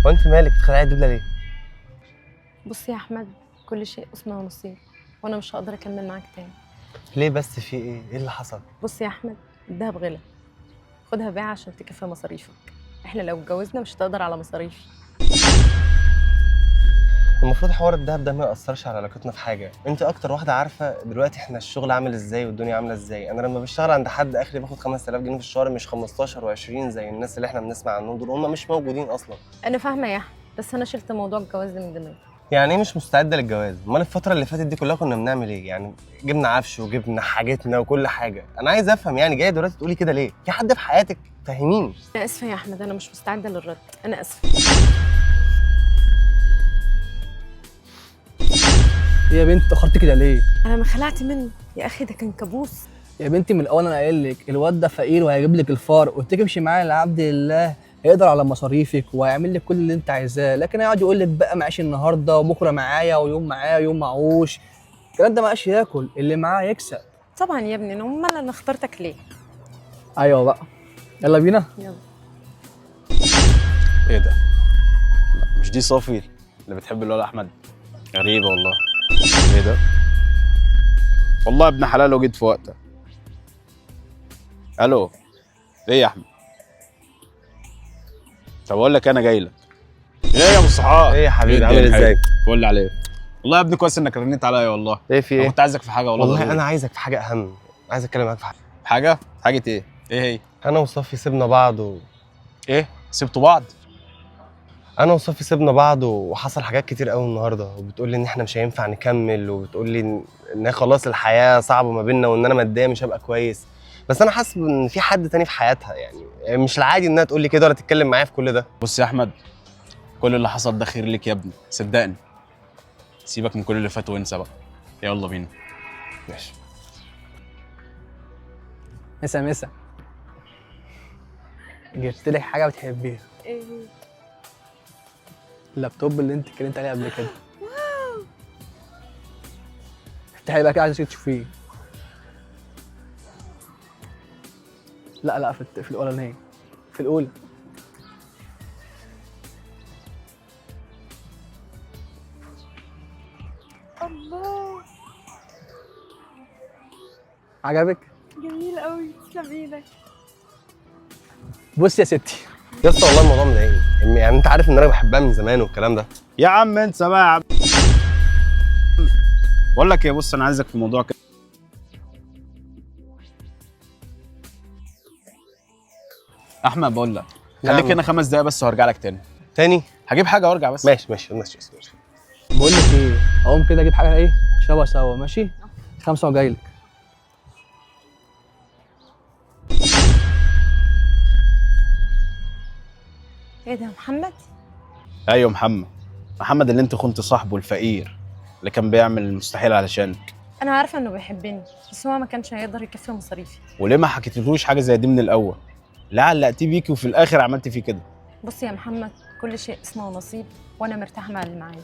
هو انت مالك بتخلعي الدبله ليه؟ بص يا احمد، كل شيء قسمه ونصيب، وانا مش هقدر اكمل معاك تاني. ليه بس؟ في ايه؟ ايه اللي حصل؟ بص يا احمد، الدهب غلى، خدها بيع عشان تكفي مصاريفك. احنا لو اتجوزنا مش هتقدر على مصاريفي. المفروض حوار الدهب ده ما ياثرش على علاقتنا في حاجة. انت اكتر واحدة عارفه دلوقتي احنا الشغل عامل ازاي والدنيا عامله ازاي. انا لما بشتغل عند حد اخري باخد 5000 جنيه في الشهر، مش 15 و20 زي الناس اللي احنا بنسمع عنهم دول، هم مش موجودين اصلا. انا فاهمه يا احمد، بس انا شلت موضوع الجواز ده من دماغي. يعني ايه مش مستعدة للجواز؟ امال الفترة اللي فاتت دي كلها كنا بنعمل ايه؟ يعني جبنا عفش وجبنا حاجتنا وكل حاجة. انا عايز افهم، يعني جاية دلوقتي تقولي كده ليه؟ في حد في حياتك؟ فهميني. انا اسفه يا احمد، انا مش مستعدة للرد، انا اسفه. ايه يا بنت اتاخرتي كده ليه؟ انا ما خلعت منه يا اخي، ده كان كابوس. يا بنتي من الاول انا قايل لك الواد ده فقير وهيجيب لك الفار، قلت لك امشي معايا لعبد الله، هيقدر على مصاريفك وهيعمل لك كل اللي انت عايزاه، لكن هيقعد يقول لك بقى معيش النهارده وبكره معايا ويوم معايا ويوم معهوش. الكلام ده معاش ياكل، اللي معاه يكسب. طبعا يا ابني، امال انا اخترتك ليه؟ ايوه بقى، يلا بينا. يلا. ايه ده؟ لا مش دي صافي اللي بتحب الولد احمد؟ غريبة والله. ايه ده؟ والله ابن حلال وجيت في وقتك. الو، ايه يا احمد؟ طب اقول لك انا جاي لك. ايه يا ابو الصحاب؟ ايه يا حبيبي، إيه عامل الدنيا؟ ازاي؟ قول لي عليه. والله يا ابني كويس انك رنيت عليا والله. ايه في انا ايه؟ كنت عايزك في حاجة والله. والله ضروري. انا عايزك في حاجة اهم، عايز اتكلم معاك في حاجة. حاجة؟ حاجة ايه؟ ايه هي؟ انا وصافي سيبنا بعض ايه؟ سبتوا بعض؟ انا وصافي سيبنا بعض وحصل حاجات كتير قوي النهارده، وبتقول لي ان احنا مش هينفع نكمل، وبتقول لي ان خلاص الحياة صعبة ما بيننا، وان انا ماديا مش هبقى كويس. بس انا حاسس ان في حد تاني في حياتها، يعني مش العادي انها تقول لي كده ولا تتكلم معايا في كل ده. بص يا احمد، كل اللي حصل ده خير ليك يا ابني، صدقني. سيبك من كل اللي فات وانسى بقى. يلا بينا. ماشي. مسا مسا، جبت لك حاجة بتحبيها. ايه؟ اللابتوب اللي انت اتكلمت عليه قبل كده. افتحي بقى كده عشان تشوفيه. لا لا، في الاولانية، في الاولى. الله، عجبك؟ جميل قوي، تسلم ايدك. بص يا ستي. يا اسطى والله الموضوع مضايقني، يعني انت عارف ان انا بحبها من زمان والكلام ده. يا عم انسى بقى يا عم. بقول لك ايه، بص انا عايزك في موضوع كده. احمد بقول لك، خليك نعم. هنا 5 دقايق بس وهرجع لك تاني. تاني؟ هجيب حاجة وارجع بس. ماشي ماشي ماشي ماشي. بقول لك ايه، اقوم كده اجيب حاجة ايه نشربها سوا، ماشي؟ 5 وجاي لك. ايه ده محمد؟ ايوه محمد، محمد اللي انت كنت صاحبه الفقير اللي كان بيعمل المستحيل علشانك. انا عارفه انه بيحبني، بس هو ما كانش هيقدر يكفي مصاريفي. وليه ما حكيتلوش حاجة زي دي من الاول؟ لا علقتيه بيكي وفي الاخر عملتي فيه كده. بص يا محمد، كل شيء اسمه نصيب، وانا مرتاحة مع اللي معايا.